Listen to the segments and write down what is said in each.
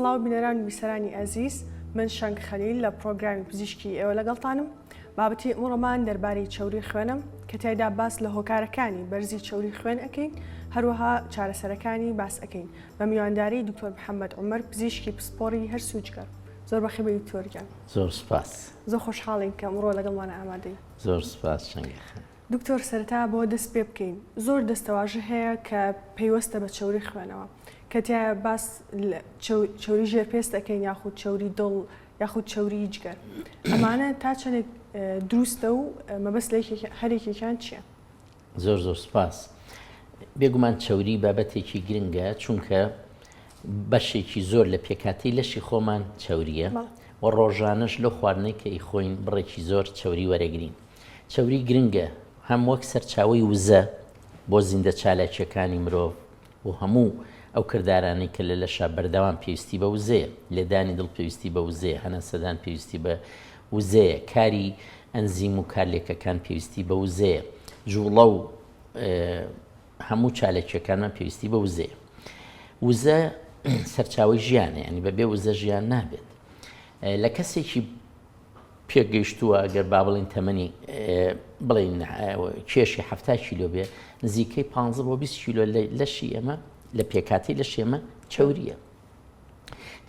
سڵاو بینەران و بیسەرانی ئەزیز من شەنگ خەلیل لە پڕۆگرامی پزیشکی ئێوە لەگەڵتانم بابەتی ئمڕۆمان دەربارەی چەوری خوێنە کە تیایدا باس لە هۆکارەکانی بەرزی چەوری خوێن ئەکەین هەروەها چارەسەرەکانی باس ئەکەین بە میوانداری دکتۆر محەممەد عومەر پزیشکی پسپۆڕی هەرس و جگەر زۆر بەخێربێی دکتۆر گیان. زۆر سوپاس. زۆر خۆشحاڵین کە ئەمڕۆ لەگەڵمان ئامادەی. زۆر سوپاس شەنگە خان. دکتۆر سەرەتا بەوە دەست پێ بکەین زۆر دەستەواژە هەیە کە پەیوەستە بە چەوری خوێنەوە کە تیایا باس لە چەوری ژێر پێست ئەکەین یاخود چەوری دڵ یاخود چەوری جگەر ئەمانە تا چەندێک دروستە و مەبەست لە هەرێکێکیان چییە؟ زۆر زۆر سپاس. بێگومان چەوری بابەتێکی گرنگە چونکە بەشێکی زۆر لە پێکهاتەی لەشی خۆمان چەوریە و ڕۆژانەش لەو خواردنەی کە ئیخۆین بڕێکی زۆر چەوری وەرەگرین. چەوری گرنگە هەم وەک سەرچاوەی وزە بۆ زیندە چالاکییەکانی مرۆڤ و هەموو ئەو کردارانەی کە لە لەشا بەردەوام پێویستی بە وزەیە، لێدانی دڵ پێویستی بە وزەیە، هەناسەدان پێویستی بە وزەیە، کاری ئەنزیم و کارلێکەکان پێویستی بە وزەیە، جوڵە و هەموو چالاکییەکانمان پێویستی بە وزەیە. وزە سەرچاوەی ژیانە، یانی بەبێ وزە ژیان نابێت. لە کەسێکی پێگەیشتووە گەر با بڵێین تەمەنی بڵێین کێشی 70 کیلۆ بێ نزیکەی 15 بۆ 20 کیلۆ لەشی ئێمە لە پێکاتی لەشی ئێمە چەوریە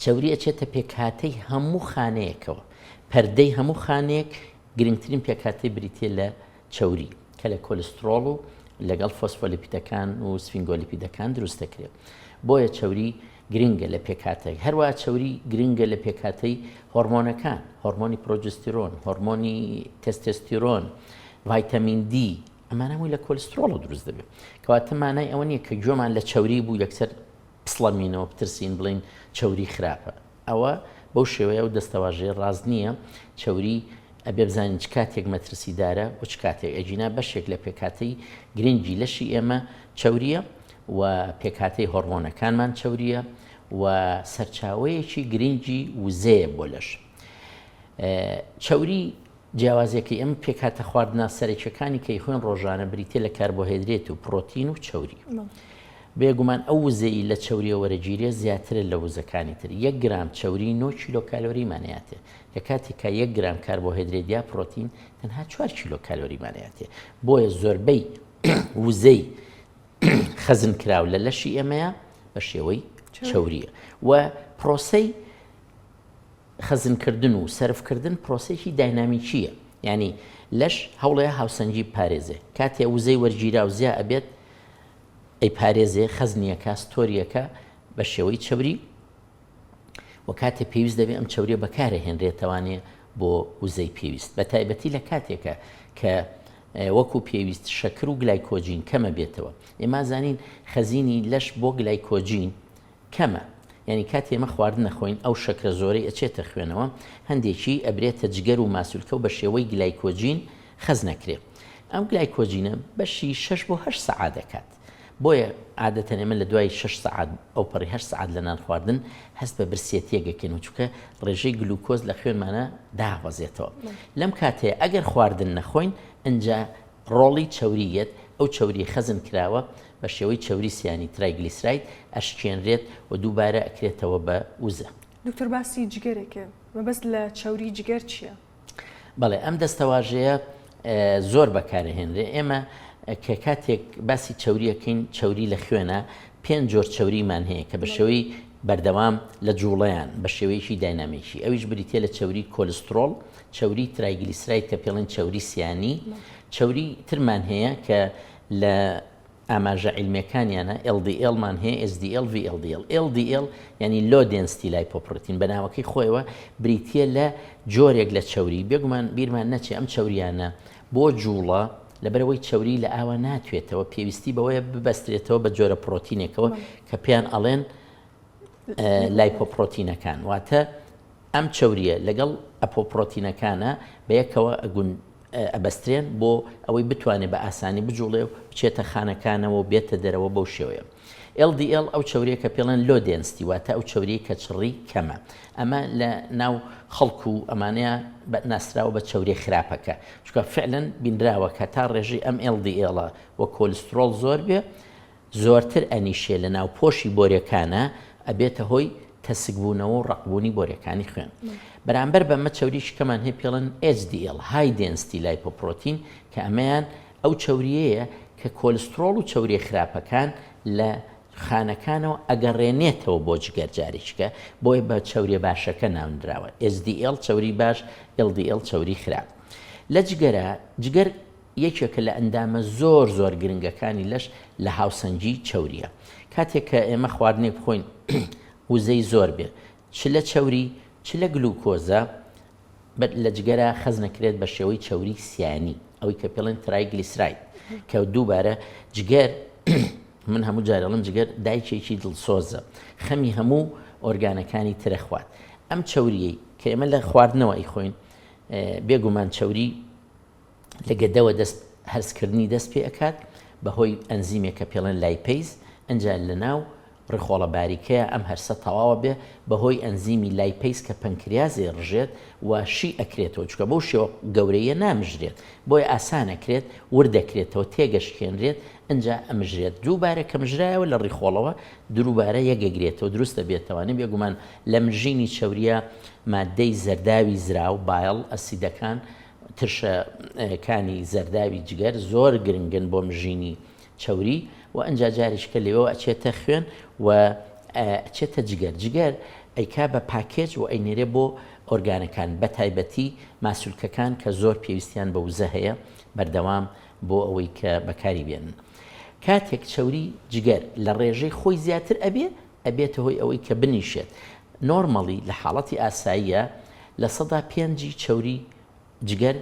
چەوری ئەچێتە پێکهاتەی هەموو خانەیەکەوە پەردەی هەموو خانەیەک گرنگترین پێکهاتەی بریتە لە چەوری کە لە کۆلسترۆڵ و لەگەڵ فۆسفۆلیپیدەکان و سفینگۆلیپیدەکان دروست دەکرێت. بۆیە چەوری گرنگە لە پێکهاتەی هەروەها چەوری گرنگە لە پێکهاتەی هۆرمۆنەکان، هۆرمۆنی پرۆجستیرۆن، هۆرمۆنی تێستێستیرۆن، ڤایتامین دی، ئەمانە هەمووی لە کۆلسترۆڵەوە دروست دەبێت. کەواتە مانای ئەوە نییە کە گوێمان لە چەوری بوو یەکسەر بسڵەمینەوە بترسین بڵێین چەوری خراپە. ئەوە بەو شێوەیە ئەو دەستەواژەیە ڕاست نییە، چەوری ئەبێ بزانین چ کاتێک مەترسیدارە و چ کاتێک، ئەگینا بەشێک لە پێکهاتەی گرنگی لەشی ئێمە چەورییە و پێکهاتەی هۆڕمۆنەکانمان چەورییە و سەرچاوەیەکی گرنگی وزەیە بۆ لەش. چەوری جیاوازیەکەی ئەم پێکهاتە خواردنە سەرەکیەکانی کە ئەیخۆین ڕۆژانە بریتیە لە کاربۆهێدرێت و پڕۆتین و چەوری. بێگومان ئەو وزەی لە چەوریە وەرەگیرێ زیاترە لە وزەکانی تر. یەک گرام چەوری نۆ کیلۆ کالۆریمان ئەیاتێ. لە کاتێکا یەک گرام کاربۆهێدرێت یا پڕۆتین تەنها چوار کیلۆ کالۆریمان ئەیاتێ. بۆیە زۆربەی وزەی خەزن کراو لە لەشی ئێمەیە بە شێوەی چەوریە و پرۆسەی خەزنکردن و سەرفکردن پرۆسەیەکی داینامیکییە، یانی لەش هەوڵەیە هاوسەنگی بپارێزێ، کاتێ وزەی وەرگیراو زیا ئەبێت ئەیپارێزێ، خەزنیەکە، store یەکە بە شێوەی چەوری و کاتێ پێویست دەبێ ئەم چەوریە بەکارەهێنرێ توانێ بۆ وزەی پێویست بە تایبەتی لە کاتێکە کە وەکو پێویست شەکر و گلایکۆجین کەمە بێتەوە. ئێمە زانین خەزینی لەش بۆ گلایکۆجین کەمە یانی کاتێ ئێمە خواردن ئەخۆین ئەو شەکرە زۆرەی ئەچێتە خوێنەوە هەندێکی ئەبرێتە جگەر و ماسولکە و بە شێوەی گلایکۆجین خەز نەکرێ ئەم گلایکۆجینە بەشی شەش بۆ هەشت سەعات ئەکات بۆیە عادەتەن ئێمە لە دوای شەش سەعات ئەوپەڕی هەشت سەعات لە نان خواردن هەست بە برسێتیەک ئەکەین و چونکە ڕێژەی گلوکۆز لە خوێنمانە دابەزێتەوە لەم کاتەیە ئەگەر خواردن نەخۆین ئنجا ڕۆڵی چەوری یەت، ئەو چەوریە خەزن کراوە بە شێوەی چەوری سیانی، triglyceride، ئەشکێنرێت و دووبارە ئەکرێتەوە بە وزە. دکتۆر باسی جگەرێ کرد، مەبەست لە چەوری جگەر چیە؟ بەڵێ ئەم دەستەواژەیە زۆر بەکارەهێنرێ، ئێمە کە کاتێک باسی چەوری ئەکەین چەوری لە خوێنە، پێنج جۆر چەوریمان هەیە کە بە شێوەی بەردەوام لە جوڵەیان بە شێوەیەکی داینامیکی ئەویش بریتیە لە چەوری کۆلسترۆڵ، چەوری triglyceride کە پێڵێن چەوری سیانی، چەوری ترمان هەیە کە لە ئاماژە عیلمیەکانیانە LDL مان هەیە SDL VLDL LDL یعنی low density lipoprotein بە ناوەکەی خۆیەوە بریتیە لە جۆرێک لە چەوری بێگومان بیرمان نەچێ ئەم چەوریانە بۆ جوڵە لەبەرەوەی چەوری لە ئاوا ناتوێتەوە پێویستی بەوەیە ببەسترێتەوە بە جۆرە پرۆتینێکەوە کە پێیان ئەڵێن لایپۆپرۆتینەکان واتە ئەم چەورییە لەگەڵ ئەپۆپرۆتینەکانە بەیەکەوە ئەگون ئەبەسترێن بۆ ئەوەی بتوانێت بە ئاسانی بجوڵێ و بچێتە خانەکانەوە و بێتە دەرەوە بەو شێوەیە. LDL ئەو چەوریە کە پێڵێن low density واتە ئەو چەوریەی کە چڕی کەمە ئەمە لە ناو خەڵک و ئەمانەیە ناسراوە بە چەوریە خراپەکە چونکە فعلەن بینراوە کە تا ڕێژەی ئەم LDL و کۆلسترۆڵ زۆر بێ زۆرتر ئەنیشێ لە ناوپۆشی بۆرێکانا ئەبێتە هۆی. تەسکبوونەوە و ڕەقبوونی بۆریەکانی خوێن. بەرامبەر بەمە چەوریی کەمان هەیە پێڵێن HDL، High Density Lipoprotein، کە ئەمەیان ئەو چەورییەیە کە کۆلسترۆڵ و چەورییە خراپەکان لە خانەکانەوە ئەگەڕێنێتەوە بۆ جگەر جارێکیکە، بۆیە بە چەوریە باشەکە ناونراوە، HDL چەوری باش، LDL چەوری خراپ. لە جگەرا، جگەر یەکێکە لە ئەندامە زۆر زۆر گرنگەکانی لەش لە هاوسەنگی چەوریە. کاتێک کە ئێمە خواردنێک بخۆین وزەی زۆر بێت چ لە چەوری چ لە گلوکۆزە لە جگەرا خەزنەکرێت بە شێوەی چەوری سیانی ئەوەی کە پێڵێن triglyceride کە دووبارە جگەر من هەموو جارێڵم جگەر دایکێکی دڵسۆزە خەمی هەموو ئۆرگانەکانی ترەخوات ئەم چەوریەی کە ئێمە لە خواردنەوە ئەیخۆین بێگومان چەوری لە گەدەوە دەست هەرسکردنی دەست پێ ئەکات بەهۆی ئەنزیمێک کە پێڵێن lipase ئنجا لەناو ڕیخۆڵە باریکەیە ئەم هەرسە تەواوە بێ بەهۆی ئەنزیمی lipase کە پەنکریاز ئەیڕژێت و شی ئەکرێتەوە چونکە بەو شێوە گەورەیە نامژرێت بۆیە ئاسان ئەکرێت ورد دەکرێتەوە تێگەشکێنرێت ئنجا ئەمژرێت دووبارە کە مژرایەوە لە ڕیخۆڵەوە درووبارە یەک ئەگرێتەوە دروست دەبێتەوانێ بێگومان لە مژینی چەوریە مادەی زەرداوی زراو bile acid ەکان ترشە کانی زەرداوی جگەر زۆر گرنگن بۆ مژینی چەوری و ئەنجا جاریشکە لەوێوە ئەچێتە خوێن و ئەچێتە جگەر جگەر ئەیکا بە package و ئەینێرێ بۆ ئۆرگانەکان بە تایبەتی ماسولکەکان کە زۆر پێویستیان بە وزە هەیە بەردەوام بۆ ئەوەی کە بەکاری بێنن کاتێک چەوری جگەر لە ڕێژەی خۆی زیاتر ئەبێ ئەبێتە هۆی ئەوەی کە بنیشێت normally لە حاڵەتی ئاساییە لە پێنجی چەوری جگەر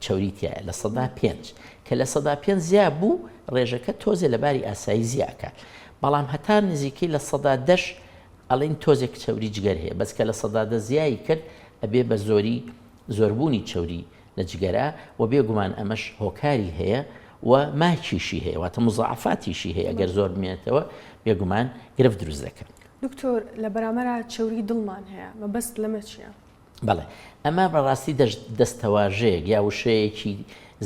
چەوری تیایە 5% کە 5% زیا بوو ڕێژەکە تۆزێ لە باری ئاسایی زیا ئەکات بەڵام هەتا نزیکەی 10% ئەڵێن تۆزێک چەوری جگەر هەیە بەس کە 10% زیایی کرد ئەبێ بە زۆری زۆربوونی چەوری لە جگەرە و بێگومان ئەمەش هۆکاری هەیە و ماکیشی هەیە واتە مزاعفاتیشی هەیە گەر زۆر بمێنێتەوە بێگومان گرفت دروست دەکەن. دکتۆر لە بەرامبەرا چەوری دڵمان هەیە مەبەست لەمە چیە؟ بەڵێ ئەمە بەڕاستی دەستەواژەیەک یا وشەیەکی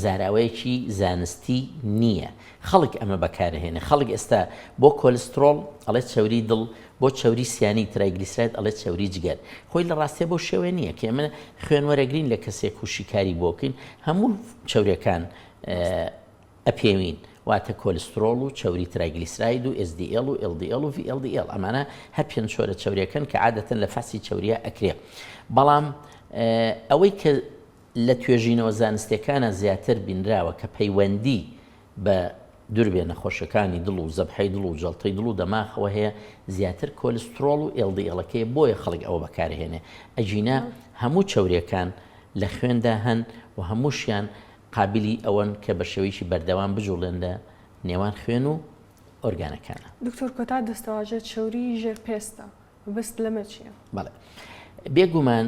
زاراوەیەکی زانستی نییە خەڵک ئەمە بەکارهێنێ خەڵک ئێستا بۆ کۆلسترۆڵ ئەڵێ چەوری دڵ بۆ چەوری سیانی triglyceride ئەڵێ چەوری جگەر خۆی لە ڕاستیە بەو شێوەیە نییە کە ئێمە خوێن وەرەگرین لە کەسێک و شیکاری بۆ بکەین هەموو چەوریەکان ئەپێوین واتە کۆلسترۆڵ و چەوری triglyceride و SDL و LDL و VLDL ئەمانە هەر پێنج چۆرە چەوریەکەن کە عادەتەن لە فەحسی چەوریە ئەکرێ بەڵام ئەوەی کە لە توێژینەوە زانستیەکانا زیاتر بینراوە کە پەیوەندی بە دوربێ نەخۆشەکانی دڵ و زەبحەی دڵ و جەڵتەی دڵ و دەماخەوە هەیە زیاتر کۆلسترۆڵ و LDL ەکەیە بۆیە خەڵک ئەوە بەکارهێنێ ئەگینا هەموو چەوریەکان لە خوێندا هەن و هەمووشیان قابلی ئەوەن کە بە شێوەیەکی بەردەوام بجوڵێن لە نێوان خوێن و ئۆرگانەکانا. دکتۆر کۆتا دەستەواژە چەوری ژێر پێستە مەبەست لەمە چیە؟ بەڵێ بێگومان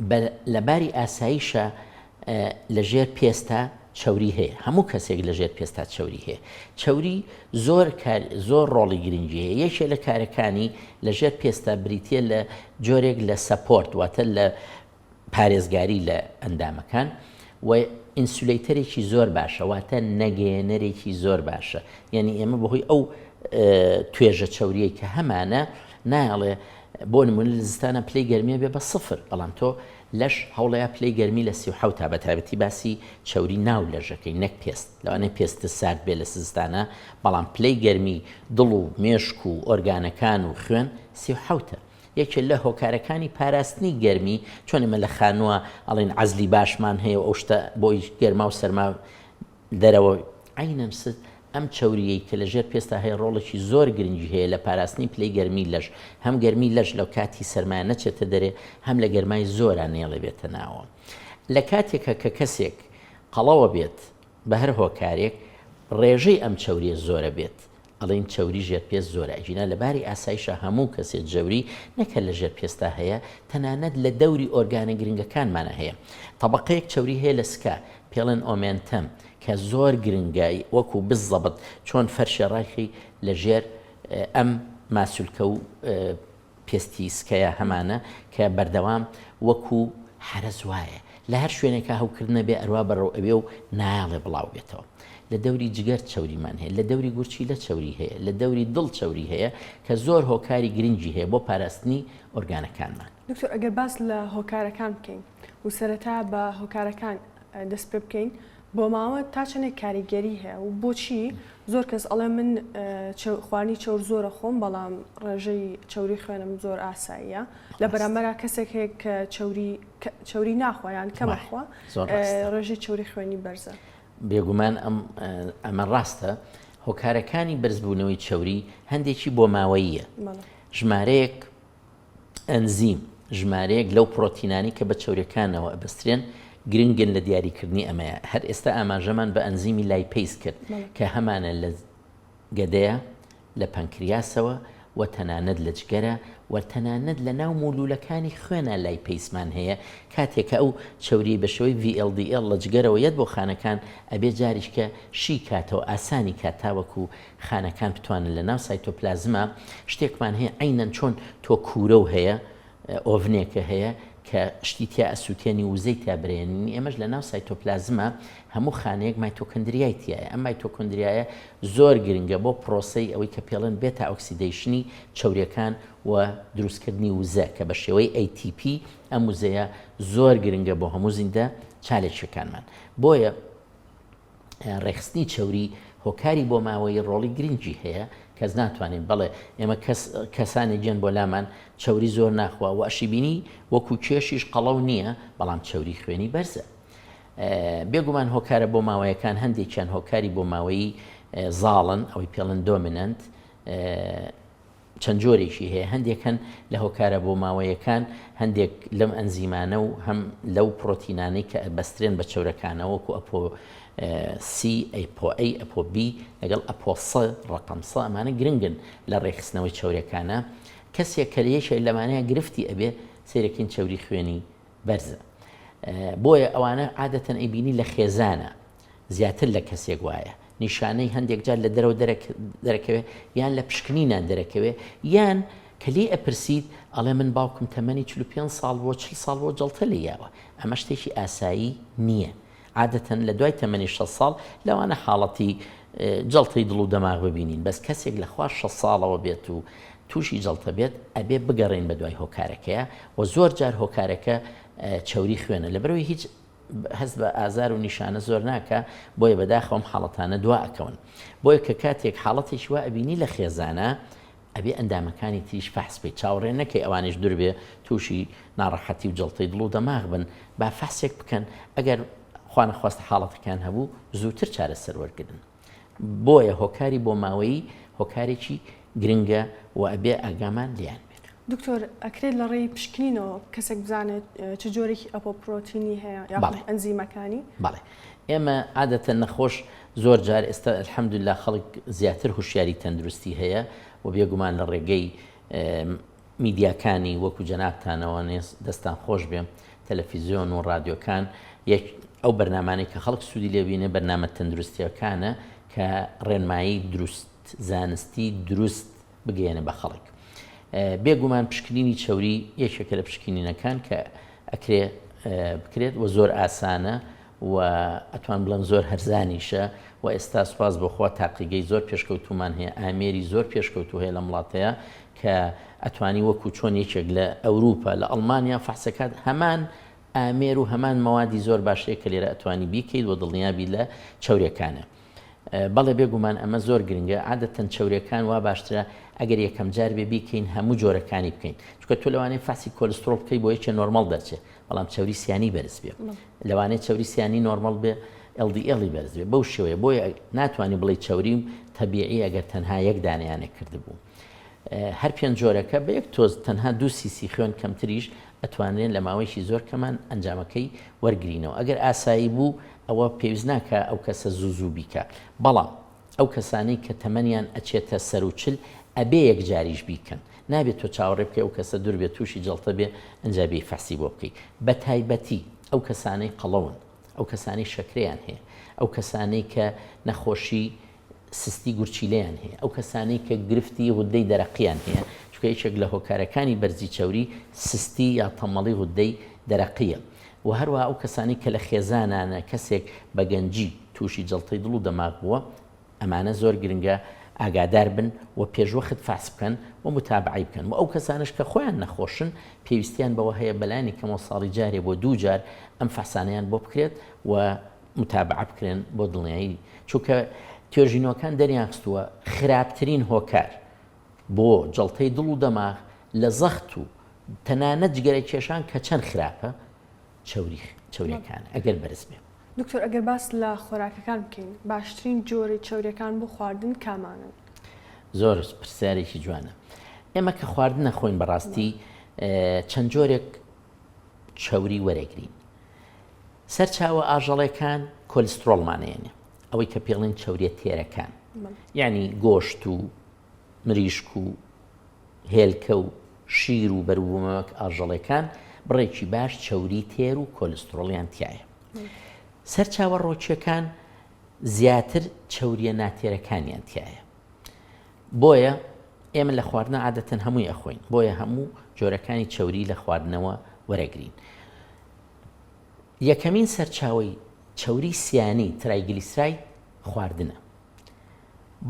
بە لە باری ئاساییشا لە ژێر پێستا چەوری هەیە هەموو کەسێک لە ژێر پێستا چەوری هەیە چەوری زۆر کار زۆر ڕۆڵی گرنگی هەیە یەکێ لە کارەکانی لە ژێر پێستا بریتە لە جۆرێک لە support واتە لە پارێزگاری لە ئەندامەکان و insulator ێکی زۆر باشە واتە نەگەیەنەرێکی زۆر باشە یعنی ئێمە بەهۆی ئەو توێژە چەوریەی کە هەمانە نایەڵێ بۆ نمونە لە زستانە پلەی گەرمیە بێ بە سفر بەڵام تۆ لەش هەوڵەیە پلەی گەرمی لە 37 تا بە تایبەتی باسی چەوری ناو لەژەکەی نەک پێست لەوانەیە پێست سارد بێ لە زستانە بەڵام پلەی گەرمی دڵ و مێشک و ئۆرگانەکان و خوێن 37 یەکێ لە هۆکارەکانی پاراستنی گەرمی چۆن ئێمە لە خانووە ئەڵێن عەزلی باشمان هەیە و ئەو شتە بۆی گەرما و سەرما دەرەوە عەینەن ست ئەم چەورییەی کە لە ژێر پێستا هەیە ڕۆڵێکی زۆر گرنگی هەیە لە پاراستنی پلەی گەرمی لەش هەم گەرمی لەش لە کاتی سەرمایە نەچێتە دەرێ هەم لە گەرمای زۆرا نەیەڵێ بێتە ناوە لە کاتێکا کە کەسێک قەڵەوە بێت بە هەر هۆکارێک ڕێژەی ئەم چەوریە زۆرە بێت ئەڵێین چەوری ژێر پێست زۆرە ئەگینا لە باری ئاسایشا هەموو کەسێ جەوری نەک هەر لە ژێر پێستا هەیە تەنانەت لە دەوری ئۆرگانە گرنگەکانمانا هەیە تەبەقەیەک چەوری هەیە لە سکا پێڵێن omentum کە زۆر گرنگە وەکو بزەبت چۆن فەرشێ ڕایخی لە ژێر ئەم ماسولکە و پێستی سکەیە هەمانە کە بەردەوام وەکو حەرەز وایە لە هەر شوێنێکا هەوکردنە بێ ئەروا بەرەو ئەوێ و نایەڵێ بڵاو بێتەوە. لە دەوری جگەر چەوریمان هەیە، لە دەوری گورچیلە چەوری هەیە، لە دەوری دڵ چەوری هەیە کە زۆر هۆکاری گرنگی هەیە بۆ پاراستنی ئۆرگانەکانمان. دکتۆر ئەگەر باس لە هۆکارەکان بکەین و سەرەتا بە هۆکارەکان دەست پێ بکەین بۆماوە تا چەندێک کاریگەری هەیە و بۆچی زۆر کەس ئەڵێ من خواردنی چەور زۆرە خۆم بەڵام ڕێژەی چەوری خوێنم زۆر ئاساییە لە بەرامبەرا کەسێک هەیە کە چەوری چەوری ناخوا یان کەمەخوا ڕێژەی چەوری خوێنی بەرزە. بێگومان ئەم ئەمە ڕاستە هۆکارەکانی بەرزبوونەوەی چەوری هەندێکی بۆماوەییە ژمارەیەک ئەنزیم، ژمارەیەک لەو پڕۆتینانەی کە بە چەوریەکانەوە ئەبەسترێن گرنگن لە دیاریکردنی ئەمەیە، هەر ئێستا ئاماژەمان بە ئەنزیمی lipase کرد کە هەمانە لە گەدەیە، لە پەنکریاسەوە و تەنانەت لە جگەرە و تەنانەت لە ناو مولولەکانی خوێنا lipase مان هەیە، کاتێک کە ئەو چەوریەی بە شێوەی VLDL لە جگەرەوە یەت بۆ خانەکان ئەبێ جاریشکە شی کاتەوە ئاسانی کات تاوەکو خانەکان بتوانن لە ناو سایتۆپلازما شتێکمان هەیە عەینەن چۆن تۆ کوورەو هەیە ئۆڤنێکە هەیە کە شتی تیا ئەسووتێنی وزەی تیا برێنی ئێمەش لە ناو سایتۆپلازما هەموو خانەیەک مایتۆکۆندریای تایە ئەم مایتۆکۆندریایە زۆر گرنگە بۆ پرۆسەی ئەوەی کە پێڵێن beta oxidation ی چەوریەکان و دروستکردنی وزە کە بە شێوەی ATP ئەم وزەیە زۆر گرنگە بۆ هەموو زیندە چالێکیەکانمان بۆیە ڕێکخستنی چەوری هۆکاری بۆماوەیی ڕۆڵی گرنگی هەیە، کەس ناتوانێت بەڵێ ئێمە کەس کەسانێک دێن بۆ لامان چەوری زۆر ناخوا و ئەشیبینی وەکو کێشیش قەڵەو نییە بەڵام چەوری خوێنی بەرزە. بێگومان هۆکارە بۆماوەیەکان هەندێکیان هۆکاری بۆماوەیی زاڵن ئەوەی پێڵن dominant چەند جۆرێکی هەیە، هەندێک هەن لە هۆکارە بۆماوەیەکان، هەندێک لەم ئەنزیمانە و هەم لەو پڕۆتینانەی کە ئەبەسترێن بە چەورەکانەوە وەکو ئەپۆ سی، ئەیپۆ ئەی، ئەپۆ بی لەگەڵ ئەپۆ سە، ڕەقەم سە، ئەمانە گرنگن لە ڕێکخستنەوەی چەورەکانە، کەسێک کە لە یەکێک لەمانەیە گرفتی ئەبێ سەیرەکەین چەوری خوێنی بەرزە بۆیە ئەوانە عادەتەن ئەیبینی لە خێزانە زیاتر لە کەسێک وایە نیشانەی هەندێک جار لە دەرەوە دەرەکەوێ یان لە پشکنینان دەرەکەوێ یان کە لێی ئەپرسیت ئەڵێ من باوکم تەمەنی 45 ساڵ بۆ 40 ساڵ بۆ جەڵتە لێ یاوە ئەمە شتێکی ئاسایی نییە عادەتەن لە دوای تەمەنی 60 ساڵ لەوانە حاڵەتی جەڵتەی دڵ و دەماغ ببینین بەس کەسێک لە خوار 60 ساڵەوە بێت و تووشی جەڵتە بێت ئەبێ بگەڕێین بە دوای هۆکارەکەیە و زۆر جار هۆکارەکە چەوری خوێنە لەبەرەوەی هیچ هەست بە ئازار و نیشانە زۆر ناکا بۆیە بەداخەوە ئەم حاڵەتانە دوا ئەکەون بۆیە کە کاتێک حاڵەتێکی وا ئەبینی لە خێزانە ئەبێ ئەندامەکانی تریش فەحس بکەی چاوەڕێ نەکەی ئەوانیش دوربێ تووشی ناڕەحەتی و جەڵتەی دڵ و دەماغ بن با فەحسێک بکەن ئەگەر خوانەخواستە حاڵەتەکان هەبوو زووتر چارەسەر وەرگرن بۆیە هۆکاری بۆماوەیی هۆکارێکی گرنگە و ئەبێ ئاگامان لێیان بێت. دکتۆر ئەکرێت لە ڕێی پشکنینەوە کەسێک بزانێت چ جۆرێکی ئەپۆپرۆتینی هەیە یاخود ئەنزیمەکانی؟ بەڵێ ئێمە عادەتەن نەخۆش زۆر جار ئێستا الحمدللە خەڵک زیاتر هوشیاری تەندروستی هەیە و بێگومان لە ڕێگەی میدیاکانی وەکو جەنابتانەوە دەستان خۆش بێ تەلەفیزیۆن و ڕادیۆکان یەک ئەو بەرنامانەی کە خەڵک سوودی لێ بینێ بەرنامە تەندروستیەکانە کە ڕێنمایی دروست زانستی دروست بگەیەنە بە خەڵک بێگومان پشکنینی چەوری یەکێکە لە پشکنینەکان کە ئەکرێ بکرێت و زۆر ئاسانە و ئەتوان بڵێم زۆر هەرزانیشە و ئێستا سوپاس بۆ خوا تاقیگەی زۆر پێشکەوتوومان هەیە ئامێری زۆر پێشکەوتوو هەیە لەم وڵاتەیە کە ئەتوانی وەکو چۆن یەکێک لە ئەوروپا لە ئەڵمانیا فەحسەکات هەمان ئامێر و هەمان مەوادی زۆر باشەیە کە لێرە ئەتوانی بیکەیت و دڵنیابی لە چەورەکانە بەڵێ بێگومان ئەمە زۆر گرنگە عادەتەن چەورەکان وا باشترە ئەگەر یەکەم جار بێ بیکەین هەموو جۆرەکانی بکەین چونکە تۆ لەوانەیە فەحسی کۆلسترۆڵ بکەی بۆ یەکێ نۆرمەڵ دەرچێ بەڵام چەوری سیانی بەرز بێ لەوانەیە چەوری سیانی نۆرمەڵ بێ LDL ی بەرز بێ بەو شێوەیە بۆیە ناتوانانی بڵێ چەوریم تەبیعی ئەگەر تەنها یەک دانیانە کردبوو هەر پێنج جۆرەکە بە یەک تۆز تەنها دو سیسی خوێن کەمتریش ئەتوانرێن لە ماوەیەکی زۆر کەمان ئەنجامەکەی وەرگرینەوە ئەگەر ئاسایی بوو ئەوە پێویست ناکە ئەو کەسە زوو زوو بیکە بەڵام ئەو کەسانەی کە تەمەنیان ئەچێتە سەرو چل ئەبێ یەکجاریش بیکەن نابێت تۆ چاوەڕێ بکەی ئەو کەسە دور بێت توشی جەڵتە بێ ئنجا بێی فەحسی بۆ بکەی بەتایبەتی ئەو کەسانەی قەڵەون ئەو کەسانەی شەکرەیان هەیە ئەو کەسانەی کە نەخۆشی سستی گورچیلەیان هەیە ئەو کەسانەی کە گرفتی غودەی دەرەقیان هەیە چونکە یەکێک لە هۆکارەکانی بەرزی چەوری سستی یا تەمەڵی غودەی دەرەقیە و هەروەها ئەو کەسانەی کە لە خێزانانە کەسێک بە گەنجی. تووشی جەڵتەی دڵ و دەماغ بووە، ئەمانە زۆر گرنگە ئاگادار بن و پێشوەخت فەحس بکەن و موتابەعەی بکەن و ئەو کەسانەش کە خۆیان نەخۆشن پێویستیان بەوە هەیە بەلانی کەمەوە ساڵی جارێ بۆ دووجار ئەم فەحسانەیان بۆ بکرێت و موتابەعە بکرێن بۆ دڵنیایی چونکە توێژینەوەکان دەریانخستووە خراپترین هۆکار بۆ جەڵتەی دڵ و دەماغ لە زەخت و تەنانەت جگەرە کێشان کە چەند خراپە چەوری چەوریەکان ئەگەر بەرز بێ. دکتۆر ئەگەر باس لە خۆراکەکان بکەین باشترین جۆری چەوریەکان بۆ خواردن کامانەن؟ زۆر پرسیارێکی جوانە. ئێمە کە خواردن ئەخۆین بەڕاستی چەند جۆرێک چەوری وەرەگرین. سەرچاوە ئاژەڵێکان کۆلیسترۆڵمان ئەیەنێ ئەوەی کە پێڵین چەوریە تێرەکان یعنی گۆشت و مریشک و هێلکە و شیر و بەروبوومەک ئاژەڵێکان بڕێکی باش چەوری تێر و کۆلسترۆڵیان تایە. سەرچاوە ڕۆکیەکان زیاتر چەوریە ناتێرەکانیان تایە. بۆیە ئێمە لە خواردنە عادەتەن هەمووی ئەخۆین بۆیە هەموو جۆرەکانی چەوری لە خواردنەوە وەرەگرین. یەکەمین سەرچاوەی چەوری سیانی triglyceride خواردنە.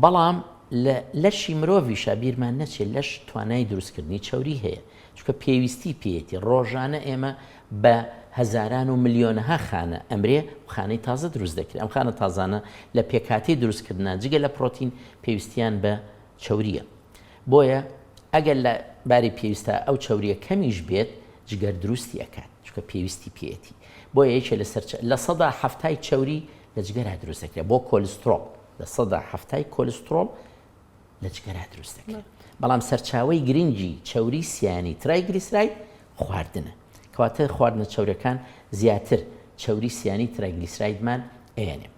بەڵام لە لەشی مرۆڤیشا بیرمان نەچێت لەش توانای دروستکردنی چەوری هەیە، چونکە پێویستی پێیەتی، ڕۆژانە ئێمە بە هەزاران و ملیۆنەها خانە ئەمرێ و خانەی تازە دروست دەکرێت، ئەم خانە تازانە لە پێکهاتەی دروستکردنا جگە لە پرۆتین پێویستیان بە چەورییە. بۆیە ئەگەر لە باری پێویستا ئەو چەورییە کەمیش بێت جگەر دروستی ئەکات چونکە پێویستی پێیەتی. بۆیە یەکێ لە سەرچ لە سەدا 70ی چەوری لە جگەرا دروست دەکرێت بۆ کۆلسترۆڵ 70%ی کۆلسترۆڵ لە جگەرا دروست دەکرێت بەڵام سەرچاوەی گرنگی چەوری سیانی triglyceride خواردنە کەواتە خواردنە چەورەکان زیاتر چەوری سیانی triglyceride مان ئەیەنێ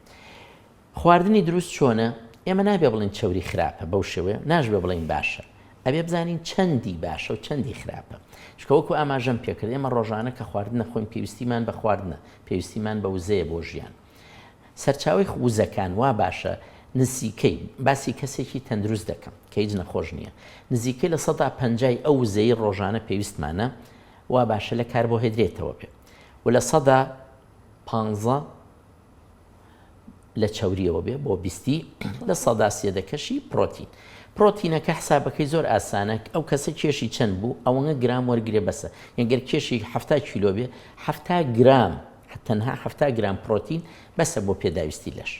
خواردنی دروست چۆنە؟ ئێمە نابێ بڵێین چەوری خراپە بەو شێوەیە، ناشبێ بڵێین باشە. ئەبێ بزانین چەندی باشە و چەندی خراپە. چونکە وەکو ئاماژەم پێکرد ئێمە ڕۆژانە کە خواردن ئەخۆین پێویستیمان بە خواردنە، پێویستیمان بە وزەیە بۆ ژیان. سەرچاوەی وزەکان وا باشە نزیکەی، باسی کەسێکی تەندروست دەکەم کە هیچ نەخۆش نییە، نزیکەی 50%ی ئەو وزەی ڕۆژانە پێویستمانە وا باشە لە کاربۆهێدرێتەوە بێ و 15% لە چەوریەوە بێ بۆ بیستی 3% دەکەشی پرۆتین. پرۆتینەکە حسابەکەی زۆر ئاسانە ئەو کەسە کێشی چەند بوو ئەوەنە گرام وەرگێ بەسە یەگەر کێشی ه کیلۆ بێ ه گرام تەنها ه گرام پرۆتین بەسە بۆ پێداویستی لەش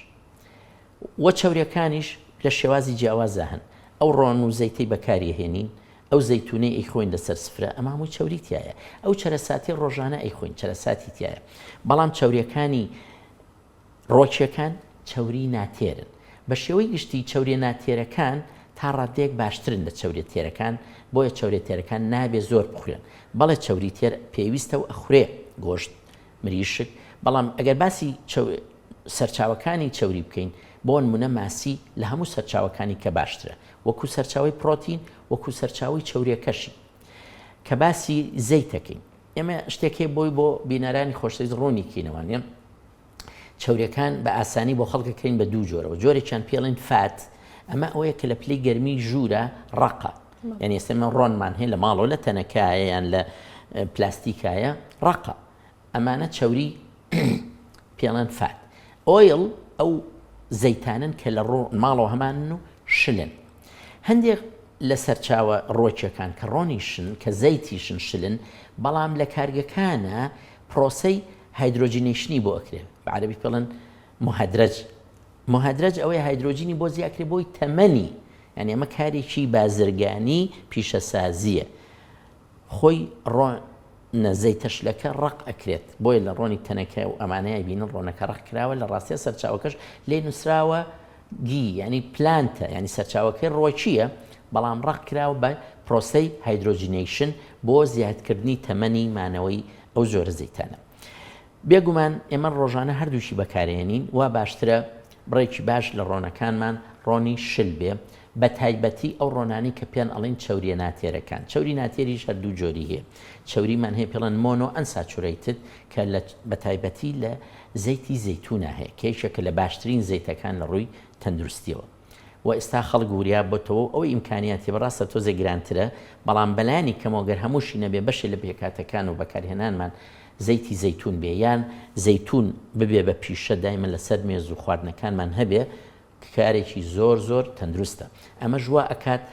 وە چەوریەکانیش لە شێوازی جیاوازا هەن ئەو ڕۆن و زەیتەی بەکاری هێنین ئەو زەیتونەی ئەیخۆین لەسەر سفرە ئەمە هەمووی چەوری تایە ئەو چەرەساتی ڕۆژانە ئەیخۆین چەرەساتی تایە بەڵام چەوریەکانی ڕۆکیەکان چەوری ناتێرن بە شێوەی گشتی چەوریە ناتێرەکان تا ڕادەیەک باشترن لە چەوریە تێرەکان بۆیە چەوریە تێرەکان نابێ زۆر بخورێن بەڵێ چەوری تێر پێویستە و ئەخورێ گۆشت مریشک، بەڵام ئەگەر باسی سەرچاوەکانی چەوری بکەین بۆ نمونە ماسی لە هەموو سەرچاوەکانی کە باشترە وەکو سەرچاوەی پرۆتین وەکو سەرچاوەی چەوریەکەشی کە باسی زەیتەکەین ئێمە شتێک هەیە بۆی بۆ بینەرانی خۆشەویست ڕوونی کەینەوە نیە چەوریەکان بە ئاسانی بۆ خەڵکەکەین بە دوو جۆرەوە جۆرێکیان پێڵین fat ئەمە ئەوەیە کە لە پلەی گەرمی ژوورە ڕەقە یعنی ئێستا من ڕۆنمان هەیە لە ماڵەوە لە تەنەکایە یان لە پلاستیکایە ڕەقە ئەمانە چەوری پێڵێن fat oil ئەو زەیتانن کە لە ڕۆ ماڵەوە هەمانن و شلن هەندێک لە سەرچاوە ڕۆکیەکان کە ڕۆنیشن کە زەیتیشن شلن بەڵام لە کارگەکانە پرۆسەی hydrogenation ی بۆ ئەکرێ بە عەرەبی پێڵێن مهدرج مهدرج ئەوەیە هایدرۆجینی بۆ زیاکرێ بۆی تەمەنی یانی ئەمە کارێکی بازرگانی پیشەسازییە خۆی ڕۆنە زەیتە شلەکە ڕەق ئەکرێت بۆیە لە ڕۆنی تەنەکە و ئەمانەیە بینن ڕۆنەکە ڕەق کراوە لە ڕاستیا سەرچاوەکەش لێ نووسراوە ghee یعنی plant ە یعنی سەرچاوەکەی ڕۆکییە بەڵام ڕەق کراوە بە پرۆسەی hydrogenation بۆ زیادکردنی تەمەنی مانەوەی ئەو جۆرە زەیتانە. بێگومان ئێمە ڕۆژانە هەردووکی بەکارێنین، وا باشترە بڕێکی باش لە ڕۆنەکانمان ڕۆنی شل بێ، بەتایبەتی ئەو ڕۆنانەی کە پێیان ئەڵێن چەورییە ناتێرەکان، چەوری ناتێریش هەر دوو جۆری هەیە، چەوریمان هەیە پێڵێن monounsaturated کە لە بەتایبەتی لە زەیتی زەیتونا هەیە کە یەکێکە لە باشترین زەیتەکان لە ڕووی تەندروستیەوە. و ئێستا خەڵک وریا بۆتەوە و ئەوەی ئیمکانیاتی بە ڕاستە تۆزێ گرانترە بەڵام بەلایەنی کەمەوە گەر هەمووشی نەبێ بەشێ لە پێکهاتەکان و بەکارهێنانمان زەیتی زەیتون بێ یان زەیتون ببێ بە پیشە دایمە لەسەر مێز و خواردنەکانمان هەبێ کارێکی زۆر زۆر تەندروستە ئەمەش وا ئەکات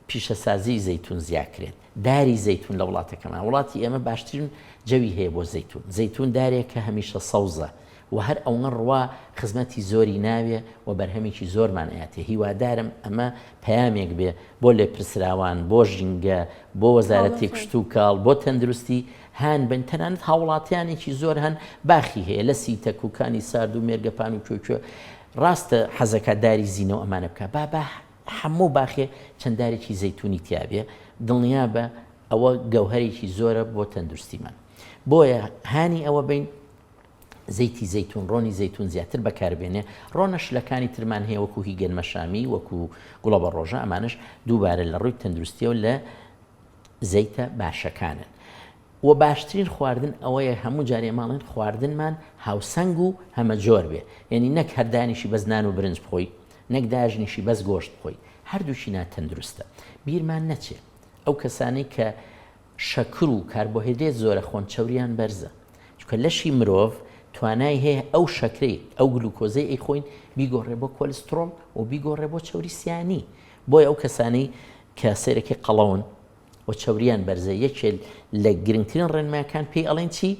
پیشەسازیی زەیتوون زیاکرێت، داری زەیتوون لە وڵاتەکەمان، وڵاتی ئێمە باشترین جەوی هەیە بۆ زەیتوون، زەیتوون دارێکە هەمیشە سەوزە و هەر ئەونە ڕوا خزمەتی زۆری ناوێ و بەرهەمێکی زۆرمان ئەیاتێ، هیوادارم ئەمە پەیامێک بێ بۆ لێپرسراوان، بۆ ژینگە، بۆ وەزارەتی کشتوکاڵ، بۆ تەندروستی هان بن، تەنانەت هاوڵاتیانێکی زۆر هەن باخی هەیە لە سیتەک و کانی سارد و مێرگەپان و کوێ کوێ، ڕاستە حەزەکا داری زینە و ئەمانە بکا، با با هەموو باخێ چەند دارێکی زەیتونی تیابێ دڵنیابە ئەوە گەوهەرێکی زۆرە بۆ تەندروستیمان بۆیە هانی ئەوە بین زەیتی زەیتون ڕۆنی زەیتون زیاتر بەکاربێنێ ڕۆنە شلەکانی ترمان هەیە وەکو هی گەنمەشامی وەکو گوڵە بە ڕۆژە ئەمانش دووبارە لە ڕووی تەندروستیەوە لە زەیتە باشەکانن وە باشترین خواردن ئەوەیە هەموو جار ئێمە ئەڵێن خواردنمان هاوسەنگ و هەمەجۆر بێ یعنی نەک هەر دانیشی بەس نان و برنج بخۆی نەک داژنیشی بەس گۆشت بخۆی هەردووکی ناتەندروستە بیرمان نەچێ ئەو کەسانەی کە شەکر و کاربۆهیدرێت زۆرە خۆن چەوریان بەرزە چونکە لەشی مرۆڤ توانای هەیە ئەو شەکرەی ئەو گلوکۆزەی ئەیخۆین بیگۆڕێ بۆ کۆلسترۆڵ و بیگۆڕێ بۆ چەوری سیانی بۆیە ئەو کەسانەی کە سەیرەکەی قەڵەون و چەوریان بەرزە یەکێ لە گرنگترین ڕێنمایەکان پێی ئەڵێن چی؟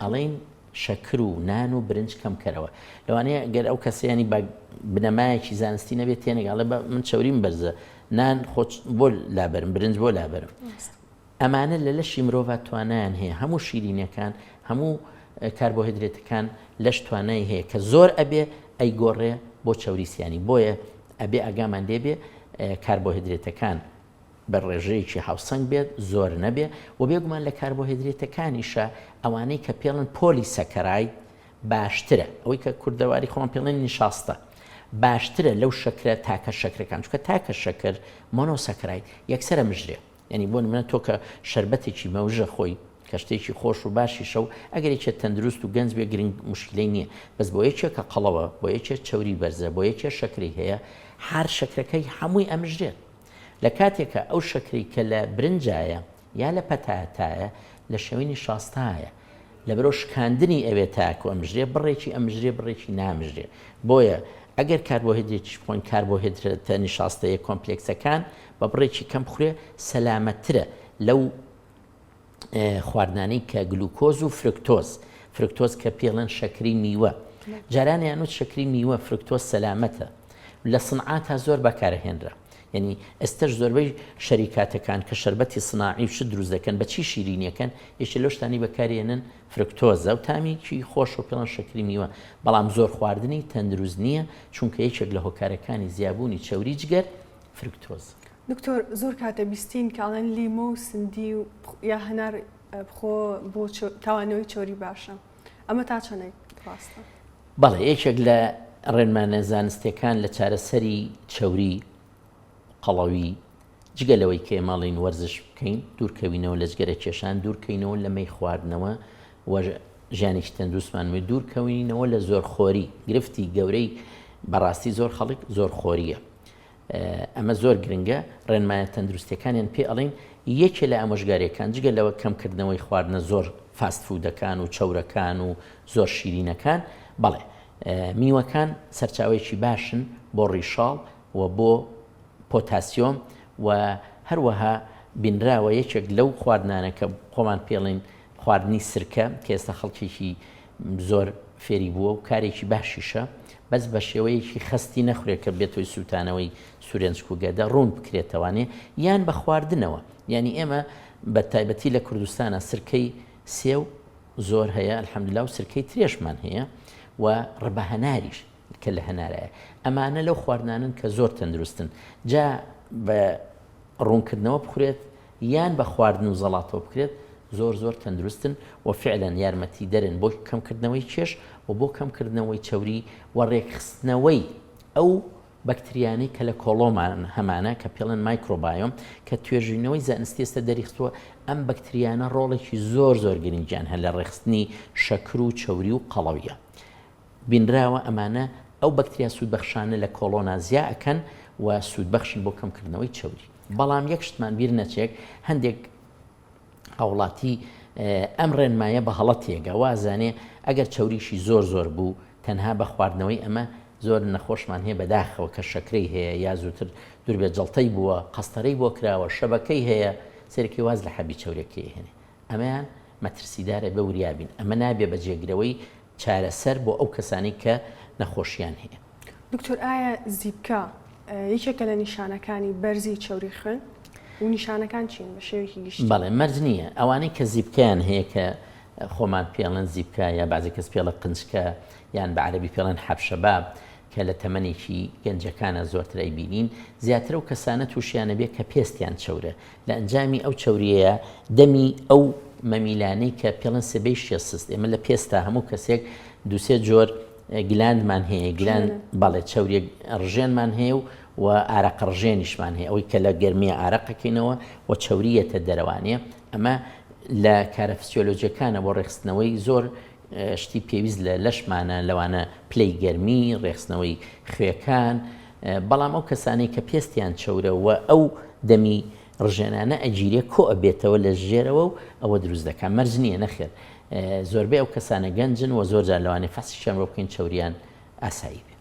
ئەڵێن شەکر و نان و برنج کەم کەرەوە لەوانەیە گەر ئەو کەسیانی بە بنەمایەکی زانستی نەبێت تێنەگەڵێ بە من چەوریم بەرزە نان خۆ بۆ لابەرم برنج بۆ لابەرم ئەمانە لە لەشی مرۆڤ توانایان هەیە هەموو شیرینەکان هەموو کاربۆهیدرێتەکان لەش توانای هەیە کە زۆر ئەبێ ئەیگۆڕێ بۆ چەوری سیانی بۆیە ئەبێ ئاگامان لێبێ کاربۆهیدرێتەکان بە ڕێژەیەکی هاوسەنگ بێت، زۆر نەبێ، وە بێگومان لە کاربۆهێدرێتەکانیشا ئەوانەی کە پێڵن polysaccharide باشترە، ئەوەی کە کوردەواری خۆمان پێڵێن نیشاستە باشترە لەو شەکرە تاکە شەکرەکان، چونکە تاکە شەکر monosaccharide یەکسەر ئەمژرێ، یانی بۆ نمونە تۆ کە شەربەتێکی مەوژە خۆی کە شتێکی خۆش و باشیشە و ئەگەر یەکێ تەندروست و گەنج بێ گرنگ موشکیلەی نییە، بەس بۆ یەکێ کە قەڵەوە، بۆ یەکێ چەوری بەرزە، بۆ یەکێ شەکرەی هەیە، هەر شەکرەکەی هەمووی ئەمژرێت. لە کاتێکا ئەو شەکرەی کە لە برنجایە یا لە پەتاتایە لە شێوەی نیشاستایە لەبەرئەوە شکاندنی ئەوێ تاکو ئەمژرێ بڕێکی ئەمژرێ بڕێکی نامژرێ بۆیە ئەگەر کاربۆهێدرێتیش بخۆین کاربۆهێدرێتە نیشاستەیە کۆمپلێکسەکان بە بڕێکی کەم بخورێ سەلامەتترە لەو خواردنانەی کە گلوکۆز و فرکتۆز فرکتۆز کە پێڵێن شەکری میوە جارانیان وت شەکری میوە فرکتۆز سەلامەتە لە سنعاتا زۆر بەکارهێنرا یعنی ئێستش زۆربەی شەریکاتەکان کە شربەتی سناعی و شت دروست دەکەن بە چی شیرینیەکەن یەکێ لەو شتانی بەکارێنن فرکتۆزە و تامیکی خۆش و پێڵەن شەکری میوە بەڵام زۆر خواردنی تەندروست نییە چونکە یەکێک لە هۆکارەکانی زیابوونی چەوری جگەر فرکتۆز. دکتۆر زۆر کات ئەبیستین کە ئەڵێن لیمۆ و سندی و یا هەنار بخۆ بۆ تاوانەوەی چەوری باشە ئەمە تا چەندێک ڕاستە؟ بەڵێ یەکێک لە ڕێنمانە زانستیەکان لە چارەسەری چەوری قەڵەوی جگە لەوەی کە ئێمە ئەڵێین وەرزش بکەین دوورکەوینەوە لە جگەرە کێشان دوورکەینەوە لە مەی خواردنەوە و ژیانێکی تەندروستمان بێت دوورکەوینەوە لە زۆرخۆری گرفتی گەورەی بەڕاستی زۆر خەڵک زۆرخۆریە ئەمە زۆر گرنگە، ڕێنمایە تەندروستیەکانیان پێ ئەڵێین، یەکێ لە ئامۆژگاریەکان جگە لەوە کەمکردنەوەی خواردنە زۆر fast food ەکان و چەورەکان و زۆر شیرینەکان، بەڵێ میوەکان سەرچاوەیەکی باشن بۆ ڕیشاڵ و بۆ پۆتاسیۆم و هەروەها بینراوە یەکێک لەو خواردنانە کە خۆمان پێڵین خواردنی سرکە کە ئێستا خەڵکێکی زۆر فێری بووە و کارێکی باشیشە بەس بە شێوەیەکی خەستی نەخورێت کە بێتۆی سووتانەوەی سورێنچک و گەدە ڕوون بکرێتەوانێ یان بە خواردنەوە یعنی ئێمە بە تایبەتی لە کوردستانە سرکەی سێو زۆر هەیە الحمدلله و سرکەی ترێشمان هەیە و ڕبە هەناریش کە لە هەنارایە ئەمانە لەو خواردنانن کە زۆر تەندروستن جا بە ڕوونکردنەوە بخورێت یان بە خواردن و زەڵاتەوە بکرێت زۆر زۆر تەندروستن و فعلەن یارمەتیدەرن بۆ کەمکردنەوەی کێش و بۆ کەمکردنەوەی چەوری و ڕێکخستنەوەی ئەو بەکتریانەی کە لە کۆڵۆمان هەمانە کە پێڵێن مایکرۆبایۆم کە توێژینەوەی زانستی ئێستا دەریخستووە ئەم بەکتریانە ڕۆڵێکی زۆر زۆر گرنگیان هەیە لە ڕێکخستنی شەکر و چەوری و قەڵەویە. بینراوە ئەمانە ئەو بەکتریا سوودبەخشانە لە کۆڵۆنا زیا ئەکەن و سوودبەخشن بۆ کەمکردنەوەی چەوری. بەڵام یەک شتمان بیر نەچێک هەندێک هاوڵاتی ئەم ڕێنمایە بە هەڵە تێگا وازانێ ئەگەر چەوریشی زۆر زۆر بوو تەنها بە خواردنەوەی ئەمە زۆر نەخۆشمان هەیە بەداخەوە کە شەکرەی هەیە یا زووتر دووربێت جەڵتەی بووە قەستەرەی بۆ کراوە شەبەکەی هەیە سەیرەکەی واز لە حەبی چەورەکەی ئەهێنێ ئەمەیان مەترسیدارە بێ وریا بین ئەمە نابێ بە جێگرەوەی چارەسەر بۆ ئەو کەسانەی کە نەخۆشیان هەیە. دکتۆر ئایا زیپکە یەکێکە لە نیشانەکانی بەرزی چەوری خوێن و نیشانەکان چین بە شێوەیەکی گشتی؟ بەڵێ مەرج نییە ئەوانەی کە زیپکەیان هەیە کە خۆمان پێڵێن زیپکە یا بەعزی کەس پێڵە قنچکە یان بە عەرەبی پێڵێن حەب شەباب کە لە تەمەنێکی گەنجەکانە زۆرتر ئەیبینین زیاتر ئەو کەسانە تووشیانە بێ کە پێستیان چەورە لە ئەنجامی ئەو چەوریەیە دەمی ئەو مەمیلانەی کە پێڵێن sebaceous cyst ئێمە لە پێستا هەموو کەسێک دووسێ جۆر gland مان هەیە gland بەڵێ چەوریە ڕژێنمان هەیە و و ئارەقە ڕژێنیشمان هەیە ئەوەی کە لە گەرمیە ئارەقەکەینەوە و چەوریەتە دەرەوانەیە ئەمە لە کارە فسیۆلۆجیەکانە بۆ ڕێکخستنەوەی زۆر شتی پێویست لە لەشمانە لەوانە پلەی گەرمی ڕێکخستنەوەی خوێکان بەڵام ئەو کەسانەی کە پێستیان چەورە و ئەو دەمی ڕژێنانە ئەگیرێ کۆ ئەبێتەوە لە ژێرەوە و ئەوە دروست دەکات مەرج نییە نەخێر زۆربەی ئەو کەسانە گەنجن و زۆر جار لەوانەیە فەحسیشیان بۆ بکەین چەوریان ئاسایی بێ.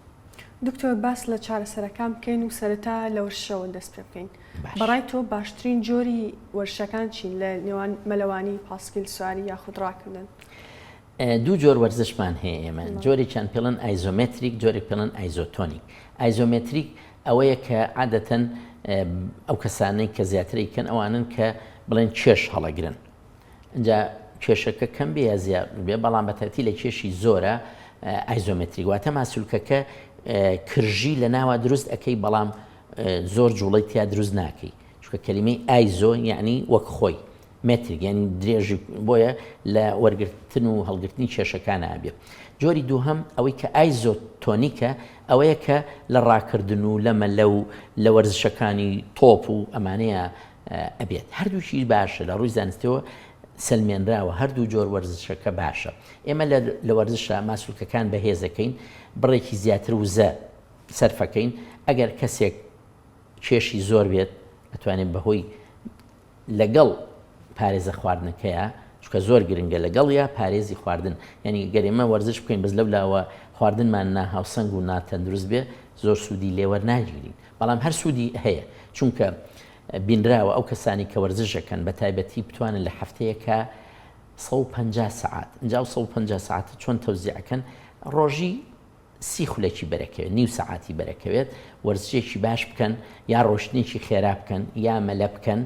دکتۆر باس لە چارەسەرەکان بکەین و سەرەتا لە وەرزشەوە دەست پێ بکەین بەڕای تۆ باشترین جۆری وەرزشەکان چین لە نێوان مەلەوانی، پاسکیل سواری یاخود ڕاکردن؟ دوو جۆر وەرزشمان هەیە ئێمە جۆرێکیان پێڵن isometric جۆرێک پێڵن isotonic isometric ئەوەیە کە عادەتەن ئەو کەسانەی کە زیاتر ئەیکەن ئەوانن کە بڵێن کێش هەڵەگرن ئینجا کێشەکە کەم بێ یا زیاد بێ بەڵام بە تایبەتی لە کێشی زۆرە isometric واتە ماسولکەکە کرژی لە ناوە دروست ئەەکەی بەڵام زۆر جوڵەی تیا دروست ناکەی چونکە کەلیمەی iso یعنی وەک خۆی metric یعنی درێژی بۆیە لە وەرگرتن و هەڵگرتنی کێشەکان ئابێ جۆری دووهەم ئەوەی کە isotonic ە ئەوەیە کە لە ڕاکردن و لە مەلە و لە وەرزشەکانی تۆپ و ئەمانەیە ئەبێت هەردووکی باشە لە ڕووی زانستیەوە سەلمێنراوە هەردوو جۆر وەرزشەکە باشە ئێمە لە وەرزشە ماسولکەکان بەهێزەکەین بڕێکی زیاتر وزە سەرفەکەین ئەگەر کەسێک کێشی زۆر بێت ئەتوانێت بەهۆی لەگەڵ پارێزە خواردنەکەیە چونکە زۆر گرنگە لەگەڵ یا پارێزی خواردن یعنی گەر ئێمە وەرزش بکەین بەس لەو لاوە خواردنمان ناهاوسەنگ و ناتەندروست بێ زۆر سوودی لێوەرناگیرین بەڵام هەر سوودی هەیە چونکە بینراوە ئەو کەسانی کە وەرزش ئەکەن بە تایبەتی بتوانن لە هەفتەیەکا 150 سەعات ئینجا ئەو 150 سەعاتە چۆن تەوزیع ئەکەن ڕۆژی 30 خولەکی بەرەکەوێت نیو سەعاتی بەرەکەوێت وەرزشێکی باش بکەن یا ڕۆشتنێکی خێرا بکەن یا مەلە بکەن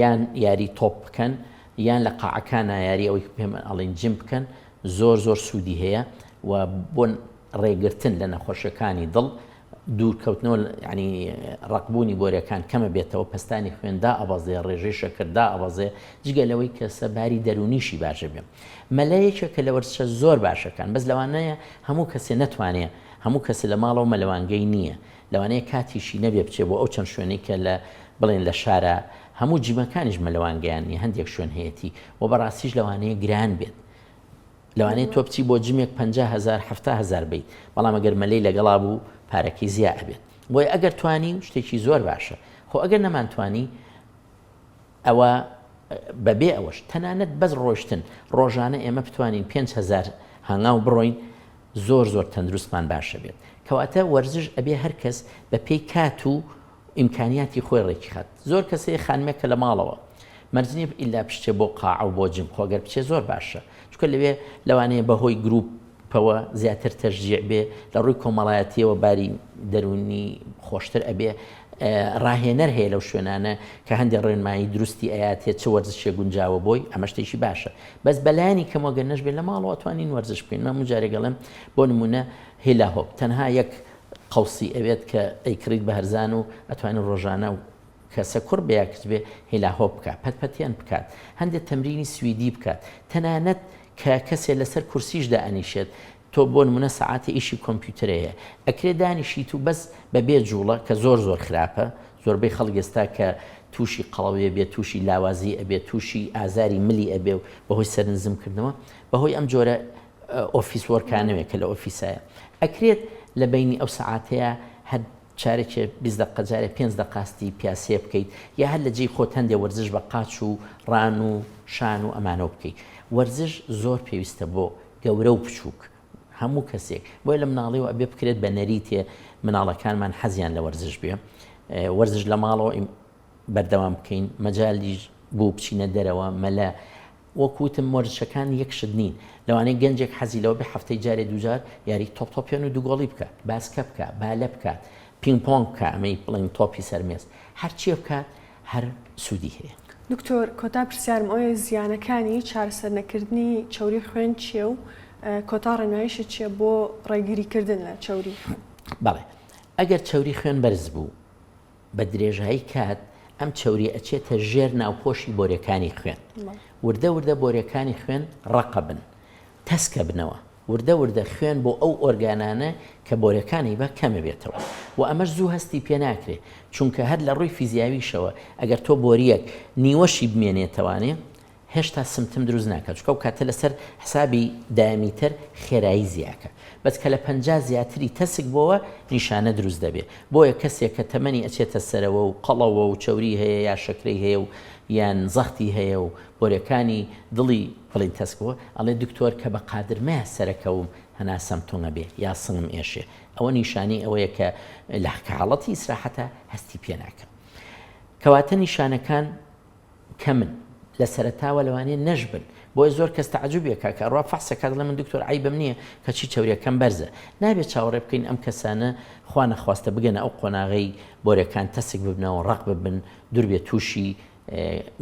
یان یاری تۆپ بکەن یان لە قاعەکانا یاری ئەوەی پێم ئەڵین جیم بکەن زۆر زۆر سوودی هەیە و بۆ ڕێگرتن لە نەخۆشیەکانی دڵ دوورکەوتنەوە یانی ڕەقبوونی بۆریەکان کەمە بێتەوە پەستانی خوێن دائەبەزێ ڕێژەی شەکر دائەبەزێ جگە لەوەی کە سەباری دەروونیشی باشە بێ مەلە یەکێکە لە وەرزشە زۆر باشەکان بەس لەوانەیە هەموو کەسێ نەتوانێ هەموو کەسێ لە ماڵەوە مەلەوانگەی نییە لەوانەیە کاتیشی نەبێ بچێ بۆ ئەو چەند شوێنەی کە لە بڵێن لە شارە هەموو جیمەکانیش مەلەوانگەیان نییە هەندێک شوێن هەیەتی و بەڕاستیش لەوانەیە گران بێت لەوانەیە تۆ بچی بۆ جمێک 50 هەزار 70 هەزار بیت بەڵام ئەگەر مەلەی لەگەڵا بوو پارەکەی زیا ئەبێت بۆیە ئەگەر توانی شتێکی زۆر باشە خۆ ئەگەر نەمانتوانی ئەوە بەبێ ئەوەش تەنانەت بەس ڕۆشتن ڕۆژانە ئێمە بتوانین 5هزار هەنگاو بڕۆین زۆر زۆر تەندروستمان باشە بێت کەواتە وەرزش ئەبێ هەر کەس بە پێی کات و ئیمکانیاتی خۆی ڕێکی خات زۆر کەس هەیە خانمێک کە لە ماڵەوە مەرج نییە ئیلا بچێ بۆ قاعە و بۆ gym خۆ گەر بچێ زۆر باشە چونکە لەوێ لەوانەیە بەهۆی گروپەوە زیاتر تەشجیع بێ لە ڕووی کۆمەڵایەتیەوە باری دەروونی خۆشتر ئەبێ ڕاهێنەر هەیە لەو شوێنانە کە هەندێک ڕێنمایی دروستی ئەیاتێ چ وەرزشێ گونجاوە بۆی ئەمە شتێکی باشە بەس بەلایەنی کەمەوە گەر نەشبێت لە ماڵەوە توانین وەرزش بکەین من هەموو جارێک ئەڵێم بۆ نمونە hula hoop تەنها یەک قەوسی ئەوێت کە ئەیکڕیت بە هەرزان و ئەتوانین ڕۆژانە و کەسە کوڕ بێ یا کچ بێ hula hoop بکات پەت پەتێن بکات هەندێک تەمرینی سویدی بکات تەنانەت کە کەسێ لەسەر کورسیش دائەنیشێت تۆ بۆ نمونە سەعاتێ ئیشی کۆمپیوتەرەیە ئەکرێ دانیشیت و بەس بە بێ جوڵە کە زۆر زۆر خراپە زۆربەی خەڵک ئێستا کە تووشی قەڵەوی ئەبێ تووشی لاوازی ئەبێ تووشی ئازاری ملی ئەبێ و بەهۆی سەرنزم کردنەوە بەهۆی ئەم جۆرە office work انەوێ کە لە ئۆفیسایە ئەکرێت لە بەینی ئەو سەعاتەیە هەر. چارەکێ 20 دقە جارێ 5 دقە هەستی پیاسەیە بکەیت یا هەر لە جێی خۆت هەندێ وەرزش بە قاچ و ڕان و شان و ئەمانەوە بکەیت. وەرزش زۆر پێویستە بۆ گەورە و بچووک هەموو کەسێک بۆیە لە مناڵیەوە ئەبێ بکرێت بە نەریتێ مناڵەکانمان حەزیان لە وەرزش بێ وەرزش لە ماڵەوە بەردەوام بکەین مەجالیش بوو بچینە دەرەوە مەلە وەک وتم وەرزشەکان یەک شت نین لەوانەیە گەنجێک حەزی لەوە بێ هەفتەی جارێ دووجار یاری تۆپ تۆپێن و دووگۆڵی بکات باسکە بکات بالە بکات پینگ پۆنگ بکات ئەمەی بڵێن تۆپی سەرمێز هەرچیە بکات هەر سوودی هەیە. دکتۆر کۆتا پرسیارم ئەوەیە زیانەکانی چارەسەر نەکردنی چەوری خوێن چیە و کۆتا ڕێنماییشت چیە بۆ ڕێگری کردن لە چەوری خوێن؟ بەڵێ ئەگەر چەوری خوێن بەرز بوو بە درێژایی کات ئەم چەوریە ئەچێتە ژێر ناوپۆشی بۆرێکانی خوێن وردە وردە بۆرێکانی خوێن ڕەقەبن تەسکەبنەوە وردە وردە خوێن بۆ ئەو ئۆرگانانە کە بۆرەکانی بە کەمەبێتەوە و ئەمەش زوو هەستی پێ ناکرێ چونکە هەر لە ڕووی فیزیاویشەوە ئەگەر تۆ بۆریەک نیوەشی بمێنێتەوانێ هێشتا symptom دروست ناکات چونکە ئەو کاتە لەسەر حسابی diameter خێرایی زیاکە بەس کە لە 50 زیاتری تەسک بۆوە نیشانە دروست دەبێ بۆیە کەسێک کە تەمەنی ئەچێتە سەرەوە و قەڵەوە و چەوری هەیە یا شەکرەی هەیە و یان زەختی هەیە و بۆرەکانی دڵی بڵێن تەسک بووە ئەڵێ دکتۆر کە بە قادرمەیا سەرەکەوم هەناسەم تونگ ئەبێ یا سنگم ئێشێ ئەوە نیشانەی ئەوەیە کە لە حاڵەتی ئیسراحەتا هەستی پێ ناکەم کەواتە نیشانەکان کەمن لە سەرەتاوە لەوانەیە نەشبن بۆیە زۆر کەس تەعجوبێکا کە ئەڕوا فەحسەکات دەڵێ من دکتۆر عەیبم نییە کەچی چەوریەکەم بەرزە نابێت چاوەڕێ بکەین ئەم کەسانە خوا نەخواستە بگەنە ئەو قۆناغەی بۆرەکان تەسک ببنەوە ڕەق ببن دووربێت تووشی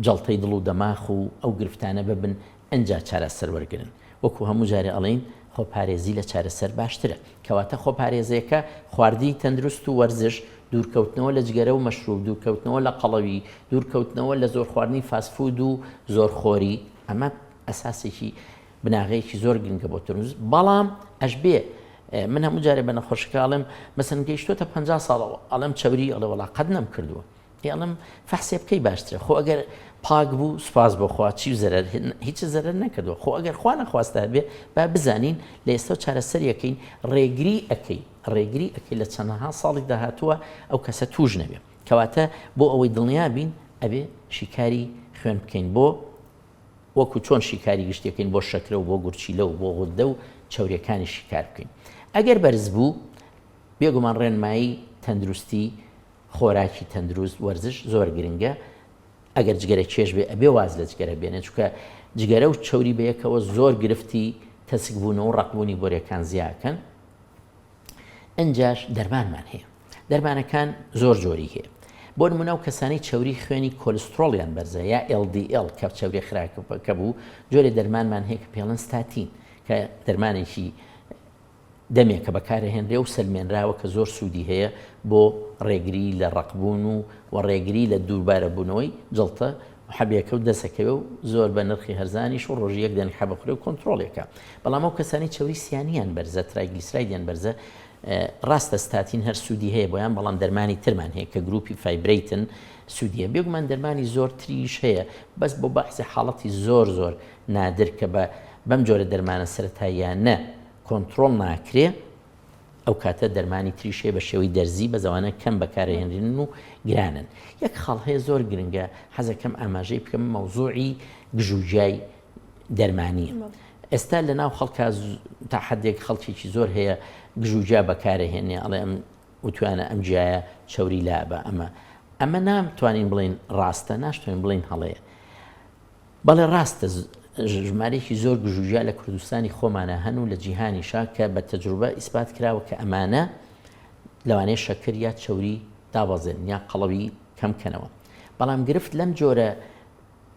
جەڵتەی دڵ و دەماخ و ئەو گرفتانە ببن ئنجا چارەسەر وەرگرن وەکو هەموو جارێ ئەڵێین خۆپارێزی لە چارەسەر باشترە کەواتە خۆپارێزێکە خواردنی تەندروست و وەرزش دوورکەوتنەوە لە جگەرە و مەشروب دوورکەوتنەوە لە قەڵەوی دوورکەوتنەوە لە زۆر خواردنی fast food و زۆرخۆری ئەمە ئەساسێکی بناغەیەکی زۆر گرنگە بۆ تەندروست بەڵام ئەشبێ من هەموو جارێ بە نەخۆشەکە ئەڵێم مەسەن گەیشتۆتە 50 ساڵەوە ئەڵێم چەوری ئەڵێ وەڵا قەت نەم کردووە ئێ ئەڵێم فەحسێ بکەی باشترە خۆ ئەگەر پاک بوو سوپاس بۆ خوا چی زەرەر هیچ زەرەر نەکردووە خۆ ئەگەر خوا نەخواستە هەبێ با بزانین لە ئێستا چارەسەر یەکەین ڕێگری ئەەکەی ڕێگری ئەەکەی لە چەندەها ساڵی داهاتووە ئەو کەسە توش نەبێ کەواتە بۆ ئەوەی دڵنیا بین ئەبێ شیکاری خوێن بکەین بۆ وەکو چۆن شیکاری گشتیەکەین بۆ شەکرە و بۆ گورچیلە و بۆ غودە و چەوریەکانی شیکار بکەین ئەگەر بەرز بوو بێگومان ڕێنمایی تەندروستی خۆراکی تەندروست وەرزش زۆر گرنگە ئەگەر جگەرە کێش بێ ئەبێ واز لە جگەرە بێنێ چونکە جگەرە و چەوری بەیەکەوە زۆر گرفتی تەسک بوونەوە و ڕەقبوونی بۆرێکان زیاکەن ئەنجاش دەرمانمان هەیە دەرمانەکان زۆر جۆری هەیە بۆ نمونە و کەسانی چەوری خوێنی کۆلسترۆڵیان بەرزە یا LDL کە چەوری خراپەکە بوو جۆرێ دەرمانمان هەیە کە پێڵن ستاتین کە دەرمانێکی دەمێکە بەکارئەهێنرێ و سەلمێنراوە کە زۆر سوودی هەیە بۆ ڕێگری لە ڕەقبوون و و ڕێگری لە دووبارەبوونەوەی جەڵتە و حەبێکە و دەسەکەوێ و زۆر بە نرخی هەرزانیش و ڕۆژی یەک دەنک حەب بخورێ و کۆنترۆڵێکە بەڵام ئەو کەسانی چەوری سیانیان بەرزە triglyceride یان بەرزە ڕاستە ستاتین هەر سوودی هەیە بۆیان بەڵام دەرمانی ترمان هەیە کە گروپی fibrate ن سوودیە بێگومان دەرمانی زۆر تریش هەیە بەس بۆ بەعزی حاڵەتی زۆر زۆر نادر کە بە بەم جۆرە دەرمانە سەرەتاییانە کۆنتڕۆڵ ناکرێ ئەو کاتە دەرمانی تریش هەیە بە شێوەی دەرزی بە زەوانە کەم بەکارهێنرێن و گرانن. یەک خاڵ هەیە زۆر گرنگە حەزەکەم ئاماژەی بکەم مەوزوعی گژوگیای دەرمانیە. ئێستا لە ناو خەڵکا تا حدێک خەڵکێکی زۆر هەیە گژوگیا بەکارەهێنێ ئەڵێ ئەم وتویانە ئەم گیایە چەوری لابە ئەمە ئەمە نامتوانین بڵێین ڕاستە ناشتوانین بڵێین هەڵەیە. بەڵێ ڕاستە ژمارەیەکی زۆر گژوگیا لە کوردستانی خۆمانا هەن و لە جیهانیشا کە بە تەجروبە ئیسپات کراوە کە ئەمانە لەوانەیە شەکر یا چەوری دابەزێنن یا قەڵەوی کەم کەنەوە بەڵام گرفت لەم جۆرە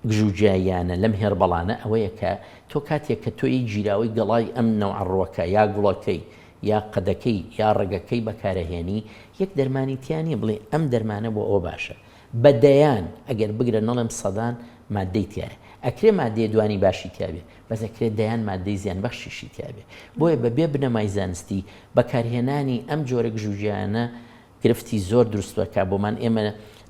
گژوگیاییانە لەم herbal انە ئەوەیە کە تۆ کاتێک کە تۆی گیراوەی گەڵای ئەم نەوعە ڕوەکە یا گوڵەکەی یا قەدەکەی یا ڕەگەکەی بەکارەهێنی یەک دەرمانی تیا نییە بڵێ ئەم دەرمانە بۆ ئەوە باشە بە دەیان ئەگەر بگرە نەڵێم سەدان ماددەی تیایە. ئەکرێ ماددەیە دوانی باشی تیابێ، بەس ئەکرێ دەیان ماددەی زیانبەخشیشی تیابێ. بۆیە بە بێ بنەمای زانستی بەکارهێنانی ئەم جۆرە گژوگیایانە گرفتی زۆر دروست دەکا بۆمان. ئێمە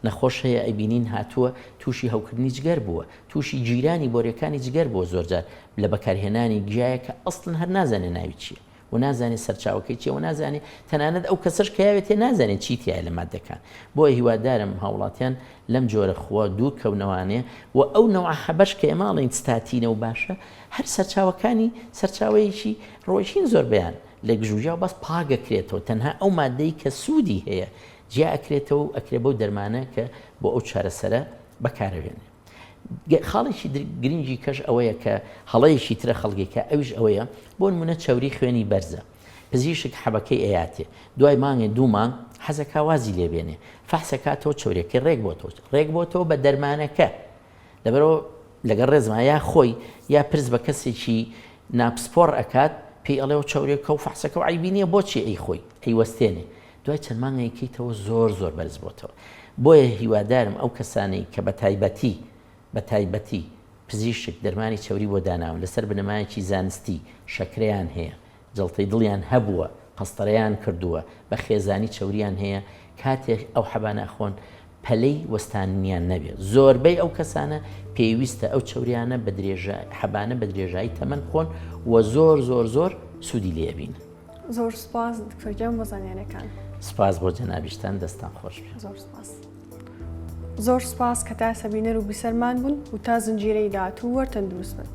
نەخۆش هەیە ئەیبینین هاتووە تووشی هەوکردنی جگەر بووە، تووشی گیرانی بۆریەکانی جگەر بووە زۆرجار لە بەکارهێنانی گیایەک کە ئەسڵەن هەر نازانێ ناوی چییە. و نازانێ سەرچاوەکەی چیە و نازانێ تەنانەت ئەو کەسەش کە یاوێتێ نازانێ چی تیایە لە مادەکان بۆیە هیوادارم هاوڵاتیان لەم جۆرە خووە دوور کەونەوانێ و ئەو نەوعە حەبەش کە ئێمە ئەڵێین ستاتینە و باشە هەر سەرچاوەکانی سەرچاوەیەکی ڕۆیشین زۆربەیان لە گژوگیا و بەس پاک ئەکرێتەوە تەنها ئەو مادەی کە سوودی هەیە جیا ئەکرێتەوە و ئەکرێ بەو دەرمانە کە بۆ ئەو چارەسەرە بەکارەوێنێ. خاڵێکی گرنگی کەش ئەوەیە کە هەڵەیەکی ترە خەڵکێکە ئەویش ئەوەیە بۆ نمونە چەوری خوێنی بەرزە پزیشک حەبەکەی ئەیاتێ دوای مانگێ دوو مانگ حەزەکا وازی لێ بێنێ فەحسەکاتەوە چەورەکەی ڕێک بۆتەوە ڕێک بۆتەوە بە دەرمانەکە لەبەرەوە لەگەڵ ڕێزما یا خۆی یا پرس بە کەسێکی ناپسپۆڕ ئەکات پێی ئەڵێ و چەورێکە و فەحسەکە و عیبی نییە بۆچی ئەی خۆی ئەیوەستێنێ دوای چەند مانگێک کەیتەوە زۆر زۆر بەرز بۆتەوە بۆیە هیوادارم ئەو کەسانەی کە بە تایبەتی بە تایبەتی پزیشک دەرمانی چەوری بۆ داناون لەسەر بنەمایەکی زانستی شەکرەیان هەیە جەڵتەی دڵیان هەبووە قەستەرەیان کردووە بە خێزانی چەوریان هەیە کاتێک ئەو حەبانە ئەخۆن پەلەی وەستاننیان نەبێت زۆربەی ئەو کەسانە پێویستە ئەو چەوریانە بە درێژە حەبانە بە درێژایی تەمەن بخۆن و زۆر زۆر زۆر سوودی لێ بینن. زۆر سوپاس دکتۆر گیان بۆ زانیاریەکان. سوپاس بۆ جەنابیشتان دەستان خۆش بێ. زۆر سوپاس. زۆر سوپاس کە تا ئێستا بینەر و بیسەرمان بوون و تا زنجیرەی داهاتوو وەر تەندروست بن.